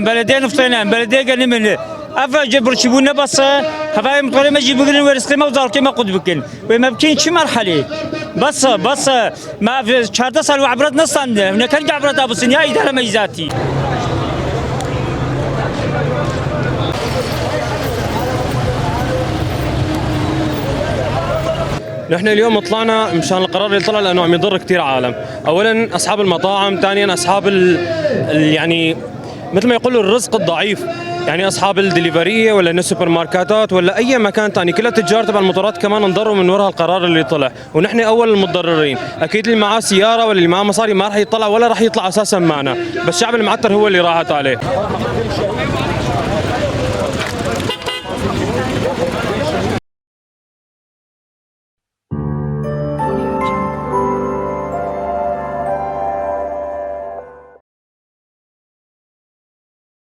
Em belediye nıftayne, em belediye gelin Ev cebir ne basa, havay mutare me jî bigirin wê riskê me û zarokê me qut bikin. Wê me bikin çi merhalê? Basa, basa, me ev 14 sal û ibret nestandine. Ne ker ibret abisin ya idare me zatî. نحن اليوم طلعنا مشان القرار اللي طلع لانه عم يضر كثير عالم، اولا اصحاب المطاعم، ثانيا اصحاب يعني مثل ما يقولوا الرزق الضعيف، يعني اصحاب الدليفريه ولا السوبر ماركتات ولا اي مكان ثاني، كل التجار تبع المطارات كمان انضروا من وراء القرار اللي طلع، ونحن اول المتضررين، اكيد اللي معاه سيارة ولا اللي معاه مصاري ما راح يطلع ولا راح يطلع اساسا معنا، بس الشعب المعتر هو اللي راحت عليه.